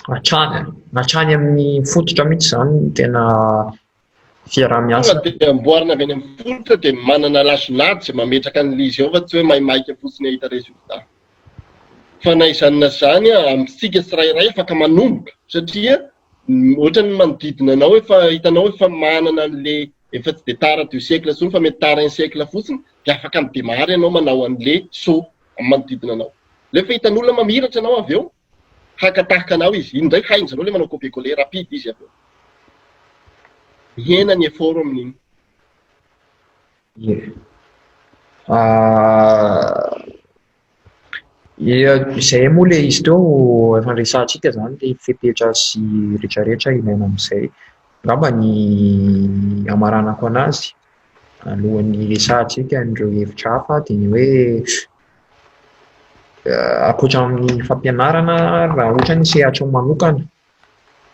S1: Hatrany, hatrany amin'ny fototra mihitsy izany no tena fiaraha-miasa.
S2: Tonga dia amboarina avy any amin'ny fototra dia manana lazonady izay mametraka an'ilay izy eo fa tsy hoe maimaika fotsiny hahita résultat. Fa na izany na izany amintsika tsirairay afaka manomboka satria ohatran'ny manodidina anao efa hitanao efa manana an'le efa tsy dia tara deux siècle intsony fa mety tara un siècle fotsiny dia afaka mi-démarrer ianao manao an'le saut amin'ny manodidina anao. Rehefa hitan'olona mamiratra anao avy eo, haka tahaka anao izy. Iny indray hainy zareo le manao copier coller rapide izy avy eo. Mihena ny effort amin'iny.
S1: Ie. Izay moa ilay izy teo efa niresahantsika izany ilay fepetra sy rehetrarehetra ilaina amin'izay. Angamba ny hamaranako an'azy alohan'ny hiresahantsika an'ireo hevitra hafa dia ny hoe ankoatra ny fampianarana raha ohatra ny sehatry ny manokana,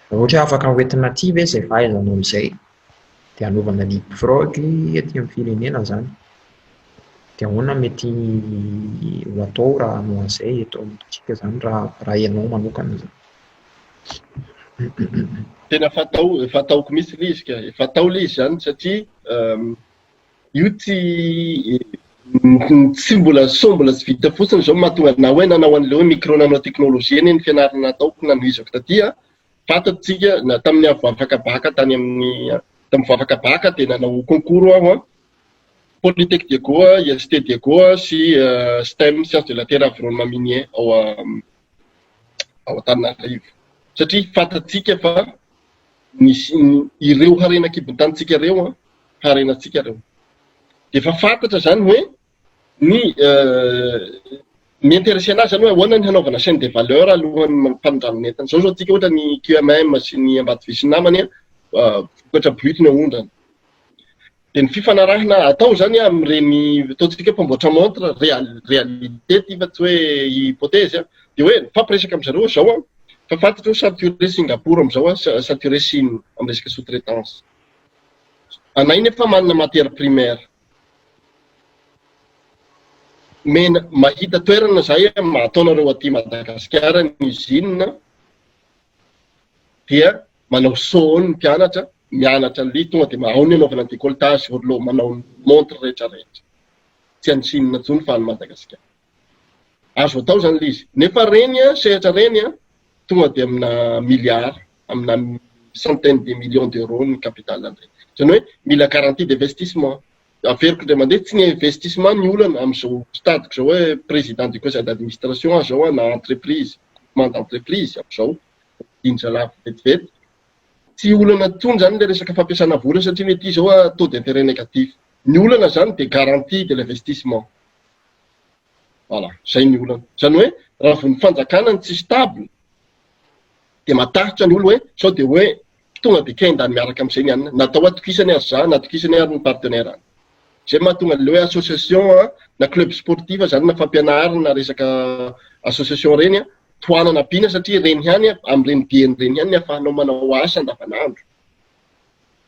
S1: raha ohatra hoe afaka hoentina aty ve izay fahaizanao izay dia hanaovana leapfrog aty amin'ny firenena izany. Dia ahoana mety ho atao raha hanao an'izay eto amintsika izany raha raha ianao manokana izany?
S2: Tena fatao, efa ataoko mihitsy ilay izy ka, efa atao ilay izy izany satria io tsy tsy mbola sao mbola tsy vita fotsiny izao mahatonga na hoe nanao an'ilay hoe micro nanotechnologie anie ny fianarana nataoko nanohizako taty an, fantatsika na tamin'ny aho vao afaka bacc tany amin'ny tamin'ny vao afaka bacc dia nanao concours aho an, Polytech Diego, IST Diego sy STEM, Sciences de la Terre Environnement Minier ao ao Antananarivo. Satria fantatsika fa nisy ireo harena an-kibon-tanintsika ireo an, harenantsika ireo. Dia efa fantatra izany hoe ny mi-intéresser anazy izany hoe ahoana ny hanaovana chaîne de valeur alohan'ny mampanondranana entana. Izao izao tsika ohatra ny QMM sy ny Ambatovy sy ny namany vokatra brut ny aondrana. Dia ny fifanarahana atao izany amin'ireny ataontsika hoe mpamboatra montre, réalité ity fa tsy hoe hypothèse an, dia hoe mifampiresaka amin-dry zareo izao an, fa fantatro hoe saturé Singapour amin'izao an, saturé Chine amin'ny resaka sous-traitance. Anay nefa manana matière primaire. Mena, mahita toerana izahay ataonareo aty Madagasikara ny usine dia manao saut ny mpianatra, mianatra an'ilay tonga dia ao ny anaovana ny décolletage, horlo, manao ny montre rehetra rehetra. Tsy any Chine intsony fa any Madagasikara. Azo atao izany ilay izy. Nefa ireny sehatra ireny tonga dia amina milliard, amina centaine de millions d'euros ny capital an'ireny. Izany hoe mila garantie d'investissement. Averiko indray mandeha, tsy ny investissement ny olana amin'izao stade-ko izao hoe président du conseil d'administration aho izao na entreprise, groupement d'entreprise amin'izao. Indra lavo vetivety. Tsy olana intsony izany ilay resaka fampiasana vola satria ny aty izao taux d'intérêt négatif. Ny olana izany dia garantie de l'investissement. Voilà, izay ny olana. Izany hoe raha vao ny fanjakana no tsy stable dia matahotra ny olo hoe sao dia hoe tonga dia kendany miaraka amin'izay ny anona. Natao atokisany ary za, natokisany ary ny partenaire any. Izay mahatonga an'ilay hoe association na club sportif izany na fampianarana resaka association ireny. Tohanana ampiana satria ireny ihany, amin'ireny dieny ireny ihany ny ahafahanao manao asa andavanandro.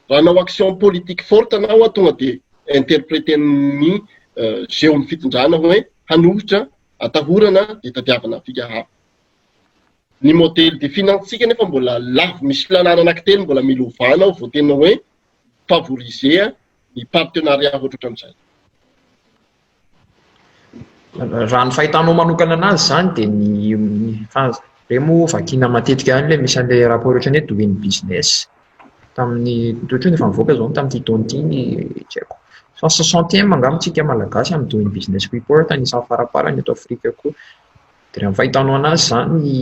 S2: Raha hanao action politique forte anao tonga dia interpreter-n'ny jeu-n'ny fitondrana hoe hanohitra, atahorana dia tadiavina fika hafa. Ny modèle de finance-tsika nefa mbola lavo, misy lalàna anankitelo mbola mila ovana ao vao tena hoe favoriser ny partenariat ohatrohatran'izay.
S1: Raha ny fahitanao manokana anazy izany dia ny fa ireny moa vakiana matetika ihany ilay misy an'ilay rapport ohatran'ny hoe doing business tamin'ny ohatran'ny efa nivoaka izao tamin'ity taona ity ny tsy haiko 160e angamba tsika malagasy amin'ny doing business report anisan'ny faraparany eto Afrika koa. Dia raha ny fahitanao anazy izany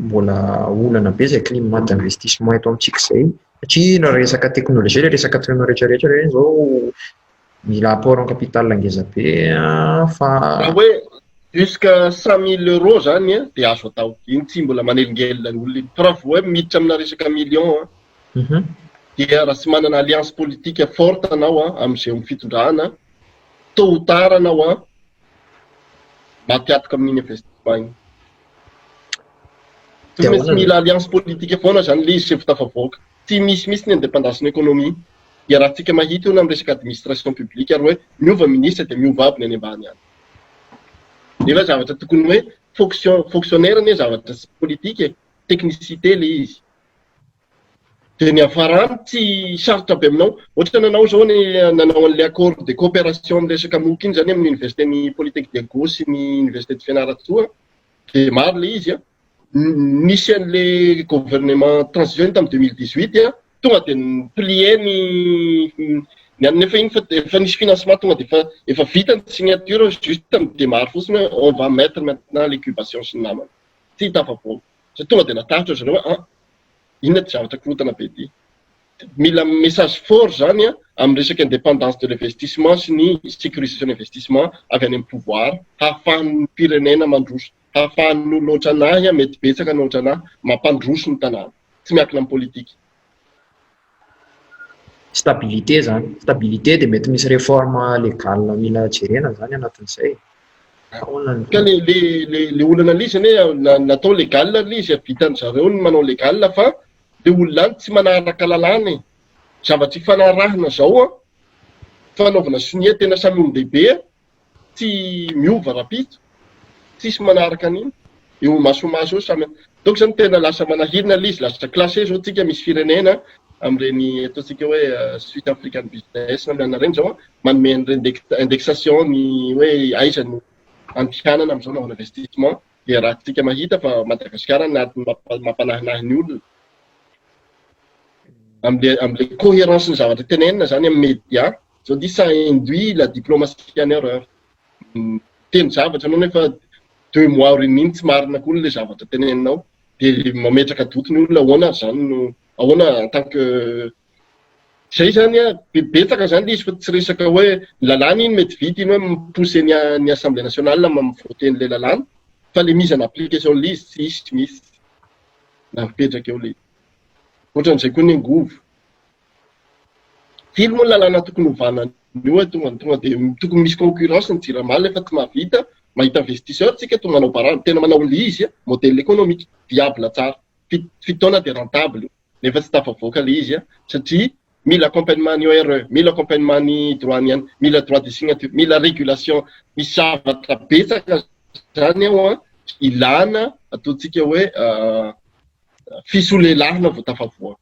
S1: mbola olana be izay climat d'investissement eto amintsika izay satria raha resaka teknolojia ilay resaka ataonao rehetrarehetra ireny izao mila apport en capital ngeza be fa
S2: Raha hoe jusqu'à 100 000 euros zany a dia azo atao, iny tsy mbola manelingelina ny olona iny, fa raha vao hoe miditra amina resaka million a dia raha tsy manana alliance politique forte anao a amin'izay eo fitondrana, tôt ou tard anao a maty atoka amin'iny investissement iny. Tsy maintsy mila alliance politique foana zany le izy sefo tafavoaka. Tsy misy mihitsy ny indépendance ny économie. Iarahantsika mahita io na amin'ny resaka administration publique ary hoe miova ministre dia miova aby ny any ambany any. Nefa zavatra tokony hoe fonction fonctionnaire anie zavatra tsy politique e, technicité le izy. Dia ny hafarany tsy sarotra be aminao. Ohatra nanao zao ny nanao an'le accord de coopération amin'ny resaka MOOC iny zany amin'ny université ny Polytechnique Diego sy ny université de Fianarantsoa dia maro le izy a. Nisy an'le gouvernement transition iny tamin'ny 2018 a, tonga dia niplier ny ny any nefa iny fa efa nisy financement tonga dia efa efa vita ny signature, juste midémarre fotsiny hoe on va mettre maintenant l'incubation sy ny namana. Tsy tafavoaka. Satria tonga dia natahotra zareo hoe ah inona ty zavatra korontana be ty. Mila message fort zany a amin'ny resaka indépendance de l'investissement sy ny sécurisation investissement avy any amin'ny pouvoir hahafahan'ny firenena mandroso, hahafahan'ny olona ohatranahy a mety betsaka ny ohatranahy mampandroso ny tanàna. Tsy miankina amin'ny politique.
S1: Stabilité zany. Stabilité dia mety misy réforme légale mila jerena zany anatin'izay. Ahoana ny
S2: Ka le olana le izy anie natao légal le izy, vitan zareo ny manao légal fa le olona any tsy manaraka lalàna e. Zavatra ifanarahana zao a fanaovana sonia tena samy olon-dehibe a tsy miova rapitso, tsisy manaraka an'iny eo imasomaso eo samy. Donc zany tena lasa manahirana le izy, lasa classé zao tsika misy firenena amin'ireny ataontsika hoe Swiss African Business na mianina ireny zao a manome an'ireny indexation ny hoe aiza no antihanana amin'izao naovana investissement, dia raha tsika mahita fa Madagasikara anatin'ny mampanahinahy ny olona am'le cohérence ny zavatra tenenina zany amin'ny média zao dia ça induit la diplomatie en erreur. Teny zavatra anao nefa 2 mois aorian'iny tsy marina koa le zavatra teneninao, dia mametraka doute ny olona ahoana ary zany no ahoana en tant que zay zany a betsaka zany le izy fa tsy resaka hoe lalàna iny mety vita iny hoe mipousser ny assemblée nationale mavote an'le lalàna, fa le mise en application le izy tsy isy, tsy misy na mipetraka eo le ohatran'izay koa ny angovo. Firy moa ny lalàna tokony hovana io hoe tonga dia tokony misy concurrence ny Jirama efa tsy mahavita mahita investisseur tsika tonga manao barrage, tena manao le izy a modèle économique viable tsara, 7 taona dia rentable io, nefa tsy tafavoaka le izy a satria mila accompagnement ny ORE, mila accompagnement ny droit ny any, mila droit de signature, mila régulation, misy zavatra betsaka zany ao a ilana ataontsika hoe fisolelahana vao tafavoaka.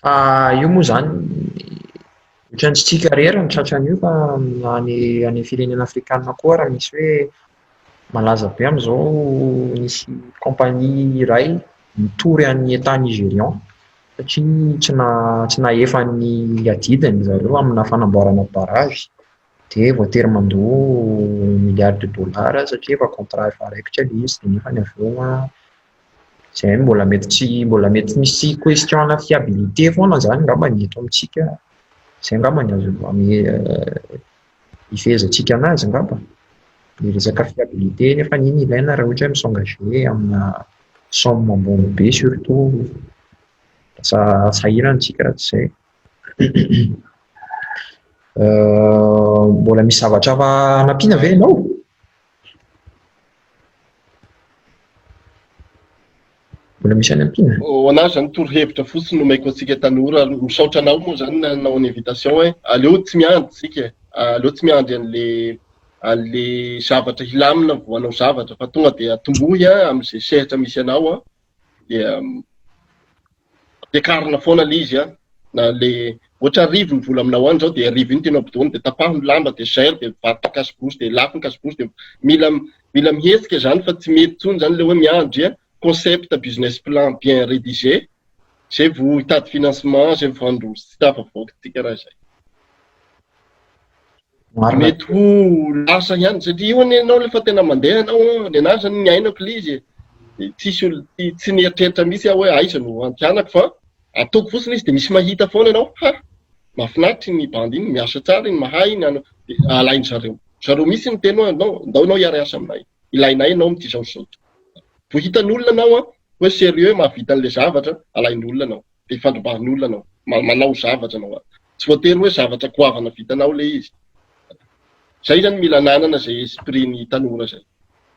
S1: Fa io moa zany ohatran'ny tsy tsika irery no tratran'io fa any firenena afrikanina koa raha misy hoe malaza be amin'izao nisy compagnie iray nitory an'ny État nigérian satria tsy nahefa ny adidiny zareo amina fanamboarana barrage, dia voatery mandoa milliard de dollars satria efa contrat efa raikitra ilay izy, dia nefa ny avy eo izay mbola mety tsy mbola mety misy question na fiabilité foana zany angamba ny eto amintsika izay angamba ny azo ifehezantsika anazy angamba ny resaka fiabilité, nefa iny ilaina raha ohatra hoe mi-s'engager amina somme ambony be, surtout lasa sahirana tsika raha tsy izay. Mbola misy zavatra hafa hanampiana ve ianao? Mbola misy any ampiana?
S2: Ho an'ahy zany torohevitra fotsiny nomeko antsika tanora, misaotra anao moa zany nanao ny invitation hoe aleo tsy miandry tsika e, aleo tsy miandry an'le an'le zavatra hilamina vao hanao zavatra fa tonga dia atombohy an amin'izay sehatra misy anao an, dia ampiakarina foana le izy an, na le ohatra arivo ny vola aminao any zao dia arivo iny tianao ampidoana dia tapaho ny lamba dia zairo dia mivarotra cache-bouche dia lafo ny cache-bouche dia mila mila mihetsika zany fa tsy mety intsony zany le hoe miandry an. Concept business plan bien rédigé zay vo hitady financement zay vo handroso tsy tafavoaka tsika raha izay.
S1: Marina.
S2: Mety ho lasa ihany satria io anie ianao rehefa tena mandeha ianao ny anahy zany niainako ilay izy e. Dia tsisy olo tsy nieritreritra mihitsy aho hoe aiza no andehanako fa ataoko fotsiny izy dia misy mahita foana ianao ha mahafinaritra iny bandy iny miasa tsara iny mahay iny ano dia alain-dry zareo. Zareo mihitsy niteny hoe ndao ndao ianao hiara-hiasa aminay ilainay ianao amin'ity zao sy zao ity. Vao hitan'olona anao an, hoe sérieux mahavita an'ilay zavatra, alain'olona anao, dia ifandrombahan'olona anao, manao zavatra anao an. Tsy voatery hoe zavatra goavana vitanao ilay izy. Zay zany mila ananana zay esprit ny tanora zay.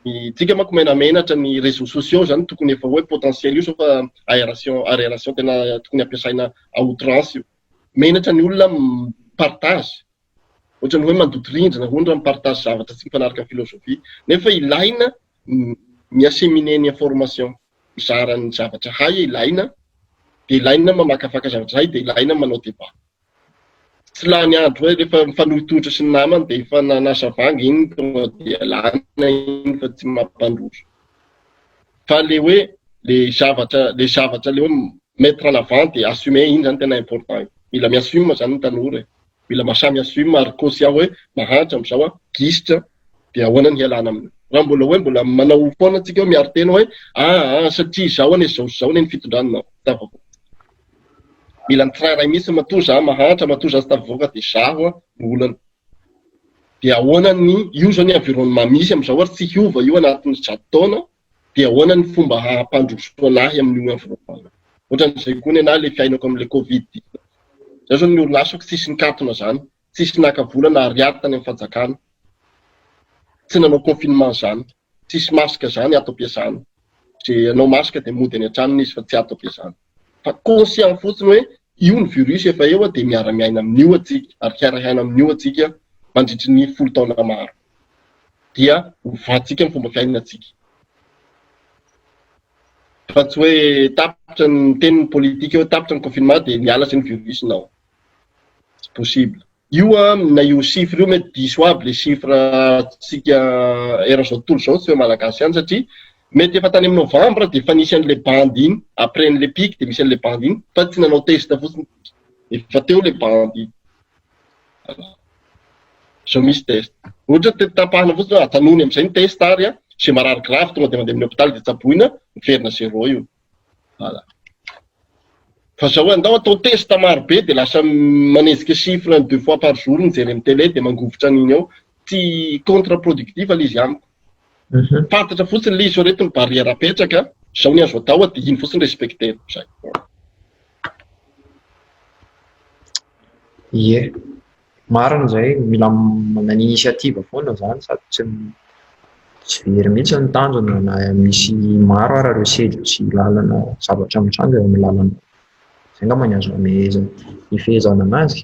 S2: Ny tsika manko menamenatra ny réseaux sociaux zany tokony efa hoe potentiel io zao fa aération aération tena tokony ampiasaina à outrance io. Menatra ny olona mi-partage. Ohatran'ny hoe mandoto rindrina hono raha mi-partage zavatra tsy mifanaraka amin'ny philosophie. Nefa ilaina mi-asseminer ny information, mizara ny zavatra hay ilaina, dia ilaina mamakafaka zavatra hay, dia ilaina manao débat. Tsy lany andro hoe rehefa mifanohitohitra sy ny namany dia efa nanasa vangy iny tonga dia lany iny fa tsy mampandroso. Fa le hoe le zavatra le zavatra le hoe mettre en avant dia assumer iny zany tena important io. Mila mi-assume zany ny tanora e. Mila mahasahy mi-assume ary conscient hoe mahantra amin'izao aho, gisitra, dia ahoana ny hialana amin'io. Raha mbola hoe mbola manao foana tsika hoe miaro tena hoe aa satria izao anie izao sy izao anie ny fitondrana non, tsy tafavoaka. Mila ny tsirairay mihitsy matoa za mahantra, matoa za tsy tafavoaka dia zaho no olana. Dia ahoana ny, io izao ny environnement misy amin'izao ary tsy hiova io anatin'ny zato taona, dia ahoana ny fomba hampandroso anahy amin'io environnement io. Ohatran'izay koa ny anahy ilay fiainako amin'ilay covid dix-neuf. Zay zao ny orinasako tsisy nikatona zany, tsisy naka vola na ariary tany amin'ny fanjakana, tsy nanao confinement zany, tsisy masque zany ato am-piasana, ze hanao masque dia mody any an-tranony izy fa tsy ato am-piasana. Fa conscient fotsiny hoe io ny virus efa eo dia miara-miaina amin'io antsika ary hiara-hiaina amin'io antsika mandritry ny folo taona maro. Dia hovantsika ny fomba fiainantsika. Fa tsy hoe tapitra ny miteny ny politika hoe tapitra ny confinement dia miala zay ny virus non. Tsy possible. Io an, na io chiffre io mety diso aby le chiffre antsika eran'izao tontolo izao tsy hoe malagasy ihany satria mety efa tany amin'ny novembre dia efa nisy an'le bande iny après an'le pic dia misy an'le bande iny fa tsy nanao test fotsiny efa teo le bande iny. Zao misy test. Ohatra hoe tapahana fotsiny hoe ajanony amin'izay ny test ary an, izay marary grave tonga dia mandeha amin'ny hôpitaly dia tsaboina, miverina zéro io. Voilà. Fa zao hoe andao atao test maro be dia lasa manenjika chiffre deux fois par jour mijery amin'ny télé dia mangovitra an'iny eo. Tsy contre productif ilay izy amiko. Fantatra fotsiny ilay izy hoe ireto ny barrière apetraka, izao ny azo atao dia iny fotsiny respecter-na. Zay.
S1: Ie, marina izay, mila manana initiative foana izany sady tsy tsy very mihitsy ny tanjona na misy maro ara ireo sedra sy lalana zavatra mitranga eo amin'ny lalana. Izay angamba ny azo amehezana, ifehezana an'azy.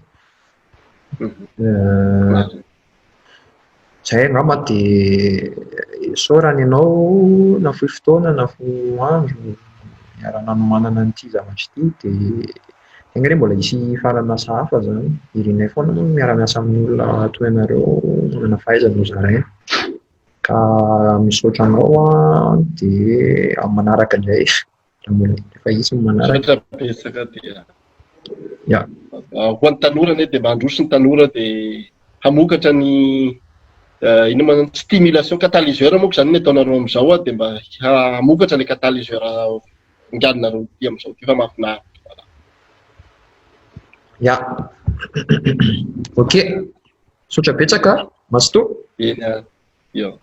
S1: Izay angamba dia isaorana ianao nafoy fotoana, nafoy andro niara-nanomanana an'ity zavatra ity dia enga anie mbola hisy faran'asa hafa izany. Irinay foana moa ny miara-miasa amin'ny olona toy anareo manana fahaizana ho zaraina. Ka misaotra anao an, dia amin'ny manaraka indray. Efa hisy ny manaraka.
S2: Misaotra betsaka dia.
S1: Ya.
S2: Ho an'ny tanora anie dia mba handroso ny tanora dia hamokatra ny inona moa zany stimulation catalyseur manko zany ny ataonareo amin'izao dia mba hamokatra ilay catalyseur inganinareo ity amin'izao ity fa mahafinaritra. Voilà.
S1: Ya. Ok. Misaotra betsaka. Mazotoa.
S2: Eny ary. Eo.